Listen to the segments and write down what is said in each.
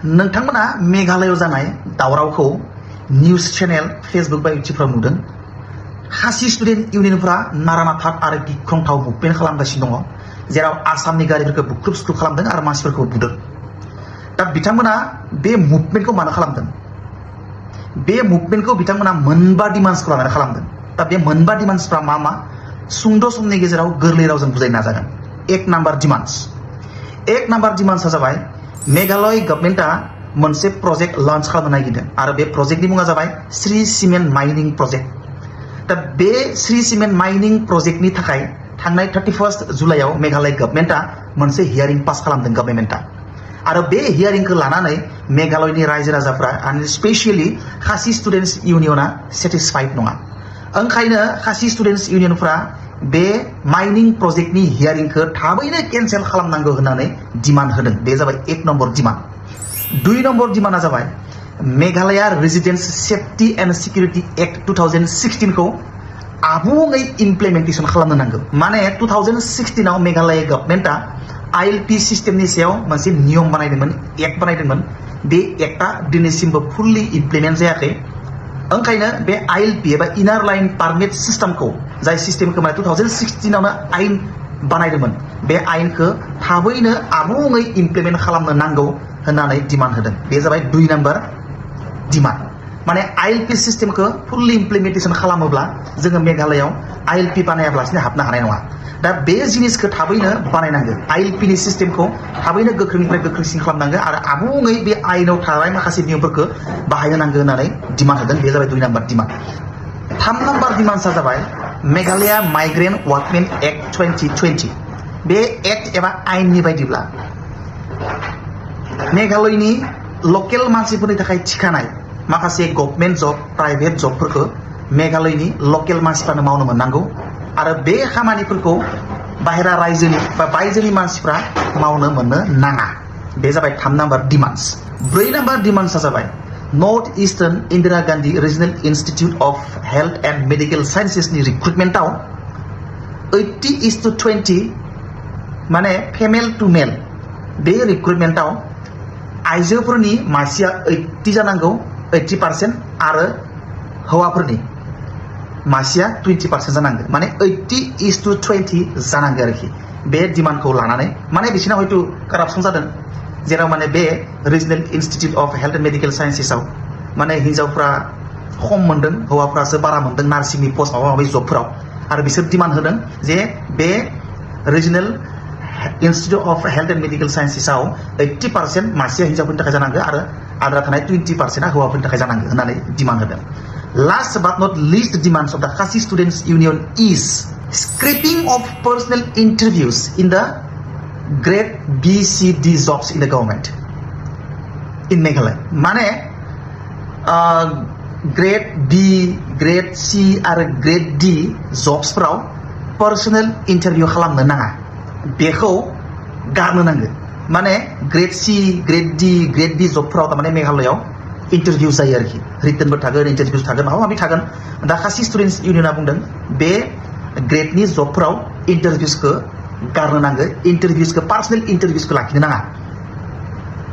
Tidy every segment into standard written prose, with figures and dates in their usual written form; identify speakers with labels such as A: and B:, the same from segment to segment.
A: नोंथांमोना मेघालयाव जानाय दावरावखौ news channel Facebook बा इउटिउबफ्राव नुदों। खासि स्टुडेन्ट इउनियनफोरा नारानाथार आरो गिख्रंथाव मुभमेन्ट खालामगासिनो दङ, जेराव आसामनि गारिफोरखौ बुख्रुब सुख्रुब खालामदों आरो मानसिफोरखौ बुदों। दा बिथांमोना बे मुभमेन्टखौ मानो खालामदों? बे मुभमेन्टखौ बिथांमोना मोनबा डिमान्ड्सखौ लानानै खालामदों। दा बे मोनबा डिमान्ड्सफ्रा मा मा सुंद' समनि गेजेराव गोरलै रावजों बुजायनो नाजागोन। एक नाम्बार डिमान्ड्सआ जाबाय मेघालय गभर्नमेन्टआ मोनसे प्रजेक्ट लन्च खालामनो नागिरदों आरो बे प्रजेक्टनि मुङा जाबाय श्री सिमेन्ट माइनिं प्रजेक्ट। दा बे श्री सिमेन्ट माइनिं प्रजेक्टनि थाखाय थांनाय 31 जुलाइआव मेघालय गभर्नमेन्टआ मोनसे हियारिं पास खालामदों गभर्नमेन्टआ, आरो बे हियारिंखौ लानानै मेघालयनि रायजो राजाफ्रा आरो स्पेसियेलि खासि स्टुडेन्टस इउनियना सेटिसफाइड नङा। ओंखायनो खासि स्टुडेन्टस इउनियनफ्रा बे माइनिं प्रजेक्टनि हियारिंखौ थाबैनो केन्सेल खालामनांगौ होननानै डिमान्ड होदों। बे जाबाय एक नम्बर डिमान्ड। 2 नम्बर डिमान्डआ जाबाय Meghalaya residence safety and security act 2016 खौ आबुङै इमप्लिमेन्टेसन खालामनो नांगौ। माने 2016आव मेघालय गभर्नमेन्टआ ILP सिस्टेमनि सायाव मोनसे नियम बानायदोंमोन, एक्ट बानायदोंमोन। बे एक्टआ दिनैसिमबो फुल्लि इमप्लिमेन्ट जायाखै। ओंखायनो बे ILP एबा इनार लाइन पारमिट सिस्टेमखौ, जाय सिस्टेमखौ माने 2016आवनो आयेन बानायदोंमोन, बे आयेनखौ थाबैनो आबुङै इमप्लिमेन्ट खालामनो नांगौ होननानै डिमान्ड होदों। बे जाबाय 2 नम्बर डिमान्ड। माने ILP सिस्टेमखौ फुल्लि इमप्लिमेन्टेसन खालामोब्ला जोङो मेघालयाव ILP बानायाब्लासिनो हाबनो हानाय नङा। दा बे जिनिसखौ थाबैनो बानायनांगोन। ILP नि सिस्टेमखौ थाबैनो गोख्रोंनिफ्राय गोख्रोंसिन खालामनांगोन आरो आबुङै बे आयेनाव थानाय माखासे नियमफोरखौ बाहायनो नांगौ होननानै डिमान्ड होदों। बे जाबाय 2 नम्बर डिमान्ड। 3 नम्बर डिमान्डआ जाबाय मेघालया माइग्रेन्ट वार्कमेन एक्ट 2020। बे एक्ट एबा आयेननि बायदिब्ला मेघालयनि लकेल मानसिफोरनि थाखाय थिखानाय माखासे गभर्नमेन्ट जब, प्राइभेट जबफोरखौ मेघालयनि लकेल मानसिफ्रानो मावनो मोननांगौ आरो बे खामानिफोरखौ बाहेरा रायजोनि बा बायजोनि मानसिफ्रा मावनो मोननो नाङा। बे जाबाय 3 नम्बर डिमान्ड्स। 4 नम्बर डिमान्ड्सआ जाबाय north eastern Indira Gandhi regional institute of health and medical साइन्सेसनि रिक्रुटमेन्टआव 80:20 माने फेमेल टु मेल, बे रिक्रुटमेन्टआव आइजोफोरनि मासिया 80 जानांगौ, 80%, आरो हौवाफोरनि मासिया 20% जानांगौ। माने 80:20 जानांगौ आरोखि। बे डिमान्डखौ लानानै माने बिसिना हयथ' कारापसन जादों, जेराव माने बे regional institute of health and medical साइन्सेसआव माने हिन्जावफ्रा खम मोनदों, हौवाफ्रासो बारा मोनदों नार्सिंनि पस्ट माबा माबि जबफोराव। आरो बिसोर डिमान्ड होदों जे बे regional institute of health and medical साइन्सेसआव 80% मासिया हिन्जावफोरनि थाखाय जानांगौ आरो आद्रा थानाय 20%आ हौवाफोरनि थाखाय जानांगौ होननानै डिमान्ड होदों। Last but not least demands of the Khasi Students Union is scrapping of personal interviews in the grade B, C, D jobs in the government in Meghalaya. माने ग्रेड B, ग्रेड C आरो grade D जब्सफोराव personnel interview खालामनो नाङा, बेखौ गारनो नांगौ। माने grade C, grade D, grade D जबफोराव थारमाने मेघालयाव interview जायो आरोखि। रिटनबो थागोन, इन्टारभिउ थागोन, माबा माबि थागोन। दा खासि स्टुडेन्टस इउनियना बुंदों बे ग्रेडनि जबफोराव इन्टारभिउसखौ गारनो नांगौ, इन्टारभिउसखौ पार्सनेल इन्टारभिउसखौ लाखिनो नाङा।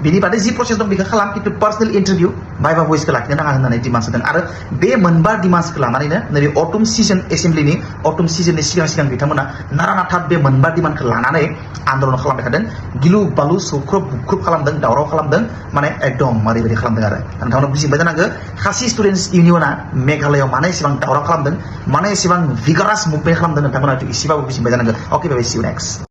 A: बिनि बादै जि प्रसेस दं बेखौ खालाम, खिन्थु पार्सनेल इन्टारभिउ भाइभा भइसखौ लाखिनो नाङा होननानै डिमान्ड होदों। आरो बे मोनबा डिमान्ड्सखौ लानानैनो नैबे अटम सिजन एसेम्ब्लिनि अटम सिजननि सिगां बिथांमोना नारानाथा बे मोनबा डिमान्डखौ लानानै आन्दलन खालामबाय थादों। गिलु बालु सौख्रुब बुख्रुब खालामदों, दावराव खालामदों, माने एकदम ओरैबायदि खालामदों। आरो नोंथांमोना बुजिबाय जानांगौ खासि स्टुडेन्टस इउनियना मेघालयाव मानो एसेबां दावराव खालामदों, मानो एसेबां भिगारास मुभमेन्ट खालामदों, नोंथांमोना एसेबाबो बुजिबाय जानांगौ। अके बाय, सि इउ नेक्स्ट।